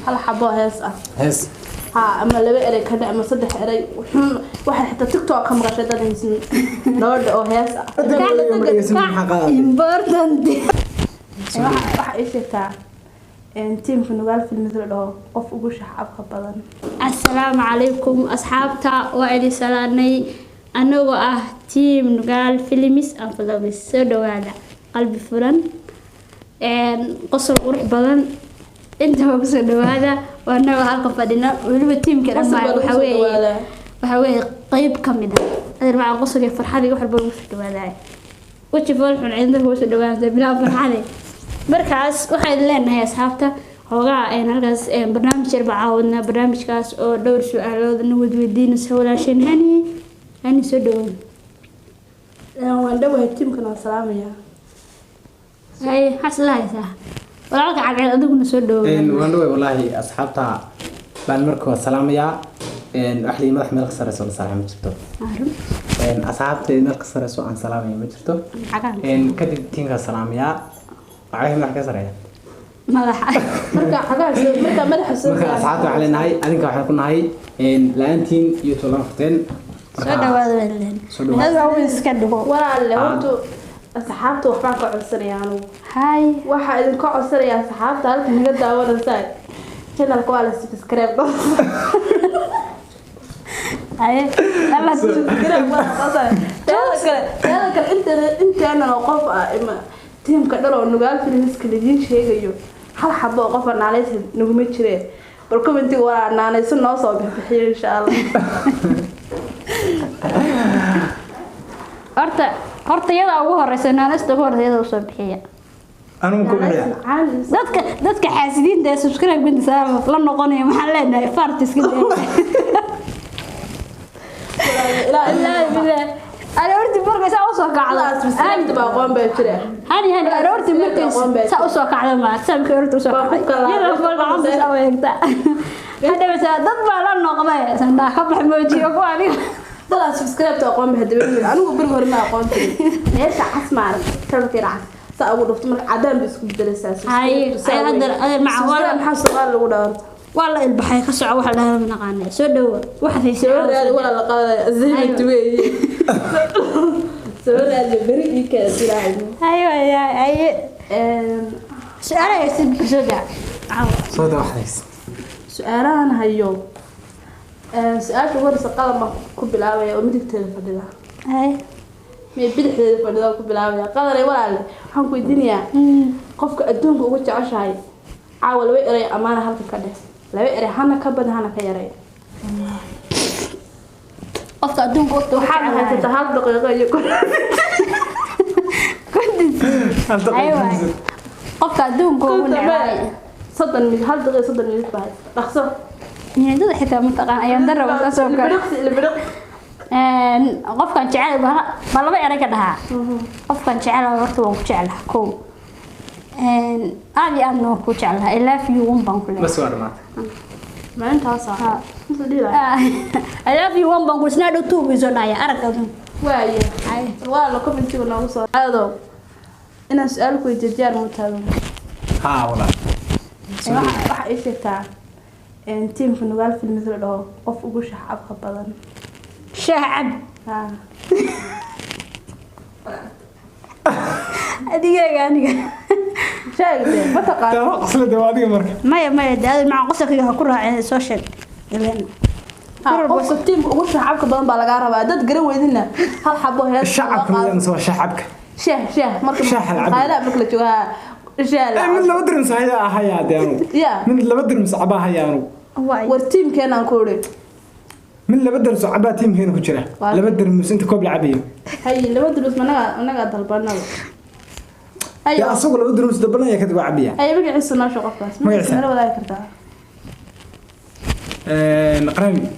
Hal xabo hees ah. Hees. Ha, ama laba erey ka dhe ama saddex erey wuxuun waxaad xitaa TikTok ka maqashay dad haysan nabadha oo hees ah. Important. Waxa ii sheegtaa tiimka Nugaal Films la dhaho qof ugu shacabka badan. Assalaamu calaykum asxaabta, waa idin salaanay anagoo ah team Nugaal Films and Vlogs. Soo dhawaada, qalbi furan, qosol qurux badan intaba kusoo dhawaada. Waa anagoo halka fadhina weliba tiimka Qosol dhammaan baa lagu waxaa soo weeye dhawaadaa. Waxaa weeye qeyb ka mid ah adeer macaan, qosol iyo farxad iyo wax walba lagu soo dhawaadaay. Weji fool xun cidna kugu soo dhawaanaysa bilaa farxade. Markaas waxaan leenahay asxaabta xoogaa halkaas barnaamij yar baa caawadnaa, barnaamijkaas oo dhowr su-aalood na wadweydiinaysa walaasheen Hani. Hani, soo dhawow. Waan dhowahay, tiimkan waan salaamayaa. Haye, maxaad isla haysaa walaalka Cadceed? Adiguna soo dhawow. Waan dhaway wallaahi, asxaabta baan marka waa salaamayaa. Wax lii madax meel ka sareyso la salaamay ma jirto. Asxaabta meel ka sareyso aan salaamaya ma jirto. Kadib tiimkaa salaamayaa, waxay madax ka sareeya. Madaxa. Marka xagaha soo, marka madaxa soo. Marka asxaabta waxaan leenahay adinka waxaan ku nahay la-aantiin iyo tolan furteen. Soo dhawaada baan leenahay. Soo dhawaada. Adiga weyn iska dhigo. Walaalle, horta asxaabta waxbaan ka codsanayaa anugu. Hay. Waxaa idinka codsanayaa asxaabta halka naga daawanaysaa, channelka waa la subscribe. Haye alla. Subscribe waa la qasaya. Teeda kale inteena oo qof ah ima tiimka dhan oo Nugaal Filmska lidiin sheegayo, hal xabo oo qofa naanaysa naguma jireen. Bal commentiga waa naanayso noo soo bixiyo, insha Allah. Horta iyadaa ugu horeysa, naanasta ugu horeysa iyada usoo bixiya. Anugu ku bixiya. Dadka xaasidiinta ee subscribe ginta la noqonaya waxaan leenahay faart iska daa. Ilaa Ilaahi bilaahi, aroortii markay saa usoo kacdo. Subscribe baa aqoon baa jira. Hani, hani, aroortii markay saa usoo kacdo, ma saa markay aroortii usoo Waa kacday qofka iyadoo fool gacanta saa u eegta hadhawsa dad baa la noqday sandaa ka bax moojiyo ku adiga. Dadaa subscribe ta aqoon baa hadaba anigu beriga hore ma aqoon jirin. Meesha cas maaran kalkeeda cas saa ugu dhufto, marka cadaan bay isku bedelaysaa. Hay, hay, hadda Subscribe maxaa Soomaali lagu dhaho? Waa la ilbaxay, ka soco waxa la dhahaa ma naqaana. Soo dhawo, waxaad haysaa. Soo raadi walaa, la qaadaya assignment weeye. Soo raadi beri ii kala dilaayo. Hayo haye, su-aalaha haysid soo daa. Soo daa waxdays. Su-aalahan hayo, su-aasha ugu horeysa qadan baan ku bilaabaya oo midigteeda fadhida. Hay. Mee bidixdeeda fadhida ku bilaabaya. Qadanay walaale, waxaan ku weydiinayaa qofka adduunka ugu jeceshahay caawa laba erey amaana halkan ka dheh, laba erey, hana ka badan hana ka yaray. Qofka adduunka ugu Waxaad haysataa hal daqiiqo iyo Ay waay, qofka adduunka ugu necbaay. 30 minut, hal daqiiqo 30 minut baa haysataa, dhaqso. Niyadada xitaa mataqaan ayaan daraba ka soo kale. Ilbiriqsi, ilbiriqsi. Qofkan jecel baa laba erey ka dhahaa. Qofkan jecel horta waan ku jeclaha kow. Aad iyo aadna waan ku jeclaha. I love you one baan ku leeyahay. Bas, waa dhamaatay. Maalintaas ah inta dhiilaa. I love you one baan ku isna dhow two buu soo dhacaya arag adun. Waaye. Ay. Waa la commentiga noogu soo aado inaan su-aal ku weydiiyo, diyaar muu taagan? Haa walaal. Waxa ii sheegtaa tiimka Nugaal Films la dhaho qof ugu shacabka badan. Shaah cab. Ha. Adigaaga aniga. Sheegde ma taqaan? Taama qoslada waa adiga marka. Maya maya, dee adiga macaan qosolkayga ha ku raacin, soo sheeg ileen. Ha, qofka tiimka ugu shacabka badan baa lagaa rabaa. Dad garan weydina hal xabo hees. Shacabka miyaan soo shacabka? Shaah, shaah marka Shaaha la cabo. Maqaayadaha marka la joogo, ha, shaah la Eh, mid laba dirms hayaa hayaa dee anugu. Ya. Mid laba dirms cabaa hayaa anugu. Waay. War tiimkeenaan ku idhi. Mid laba dirms cabaa tiimkeena ku jira. Waa. Laba dirms inta koob la cabayo. Hay, laba durus managaa dalbanaba. Hay. Yaa asagu laba dirms dabanaya kadib waa cabaya. Hay, magaciisa noo sheeg qofkaas. Magaciisa? Nala wadaagi kartaa. Qaraami.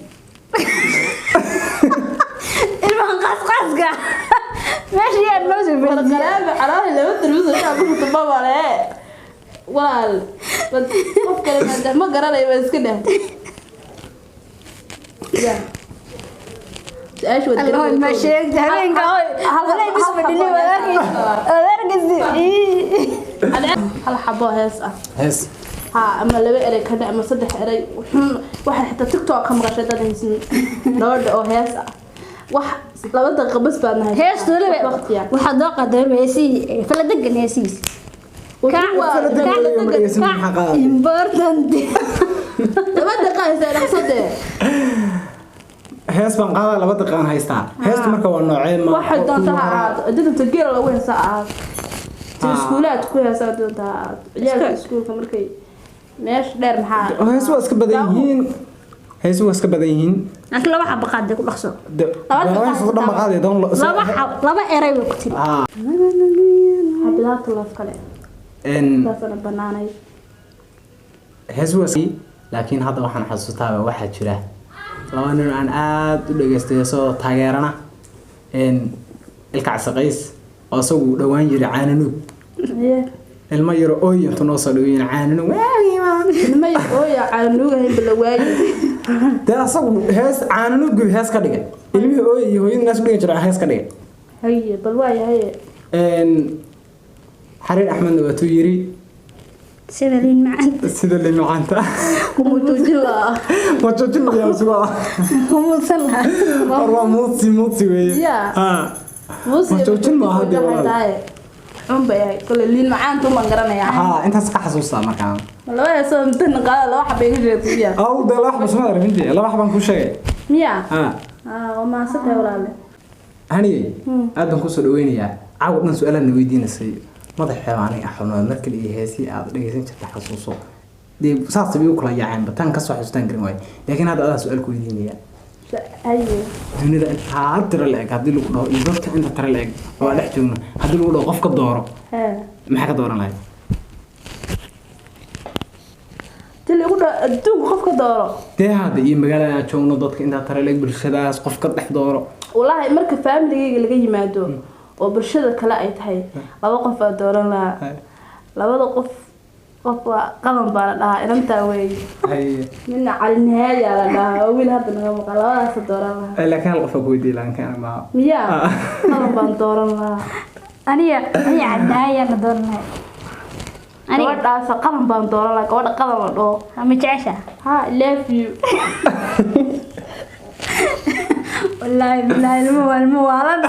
Ilmahan qaas qaaska meesha yaa noo soo War fadhiya. Qaraami calaali laba durus shaah ku shubto babale walaal. Qof kale ma garanayo, waa iska dheh. Ya su-aasha waad garan Allah weydo. Ma sheegta habeenka hoy walay bis fadhini wadaarkiis. Hal xabo hees ah. Hees. Ha, ama laba erey ka dhe ama saddex erey wuxuun waxaad xitaa TikTok ka maqashay dad haysan gabadha oo hees ah, wax 2 daqiiqo bas baad nahay. Heestu weliba waqtiya. Waxaad noo qaaday weliba heesihii faladegan heesihiis. Faladegan weliba ma dhegeysan, maxaa qaaday? Important. 2 daqiiqo haysaa, dhaqsadee. Hees baan qaadaa, 2 daqiiqaan haystaa. Heestu marka waa noocee ma? Waxay doonta ha ahaato, didanta geela lagu heesaa ahaato, ti iskuulaad ku heesaa doonta ha ahaato, ciyaalka iskuulka markay meesha dheer maxaa. Hees waa iska badan yihiin, heesu waa iska badan yihiin. Laakiin laba xaba qaaday, ku dhaqso. Laba laba hees oo dhan ba qaaday doon Laba xab, laba eray bay ku tiri. Ah. Xabidaata loof kale. Taasana banaanay. Hees waa laakiin hadda waxaan xasuustaaba waxaa jira laba nin oo aan aad u dhageystay heesoo taageerana, Ilka Casaqays oo isagu dhowaan yiri caananuug. Ilmo yaro ooy intuu noo soo dhaweeyeen caananuug. Ilma yar ooya caanuugahaynba la waayi. Dee asagu hees caananuug hees ka dhigay, ilmihii ooy iyo hooyadii naas u dhigi jira hees ka dhigay. Haye, bal waaya, haye. Xariir Axmedna waatuu yiri sida liin macaan. Sida liin macaanta. Kumutuujin lahaa. Ma joojin layaa sugaa. Kumuudsan lahaa. War waa muudsi, muudsi weeye. Yeah. Ah. Muuse. Ma joojin maaha dee walaal. Xun bay ahayd kole, liin macaanta umaan garanayaa. Haa, intaas ka xasuustaa markaa. Ma laba heesoo intan qaada laba xaba iga sheegtay miya? Aw, dee laba xaba suma arag, laba xabaan kuu sheegay. Miya? Haa. Ah, waa mahadsantahay walaale. Haniyey, aad baan kusoo dhaweynayaa. Caawa dhan su-aalaad na weydiinaysay, madaxeeba aniga xunaa markale iyo heesii aad dhegeysan jirta xasuuso. Dee saas bay u kala yaaceen, bataan kasoo xasuustaan karin waaye, laakiin hadda adaa su-aal ku weydiinaya. Haye. Dunida intaa tiro la-eg haddii lagu dhaho iyo dadka inta tiro la-eg oo aan dhex joogno, haddii lagu dhaho qof ka dooro, hee, maxaa ka dooran lahayd? Ti lagu dhaho adduunka qof ka dooro? Dee hadda iyo magaalada aan joogno, dadka intaa tiro la-eg, bulshadaas qof ka dhex dooro. Wallaahi marka faamiligayga laga yimaado oo bulshada kale ay tahay, laba qof baa dooran lahaa. Labada qof, qof waa Qalan baa la dhahaa, inantaa weeye. Haye. Midna Cali Nihaayaa la dhahaa, oo wiil hadda naga maqan. Labadaasa dooran lahaa. Laakiin hal qof aa ku weydiiye, laakiin maaha. Miyaa Qalan baan dooran lahaa. Aniga caddaayaan la dooran lahay aniga. Gabadhaasa Qalan baan dooran lahaa, gabadha Qalan la dhaho. Ma jecesha? Ha, I love you. Wallaahi bilaahi, ilmo waa ilmo waalan,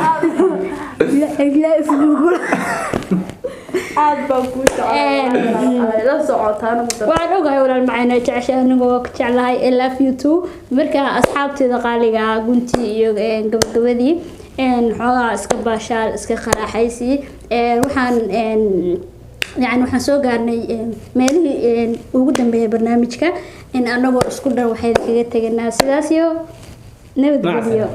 ilaahi isgurgura. Aad baan kuu jeclaa, la socotaa anigu Waxaan ogahay walaal macayna jeceshay, anigu waa ku jeclahay, I love you too. Marka asxaabteeda qaaliga ah, guntii iyo gabagabadii, xoogaa iska baashaal, iska qaraaxaysi, waxaan yani waxaan soo gaarnay meelihii ugu dambeeyay barnaamijka in anagoo isku dhan waxay kaga teganaa sidaas iyo nabadgelyo.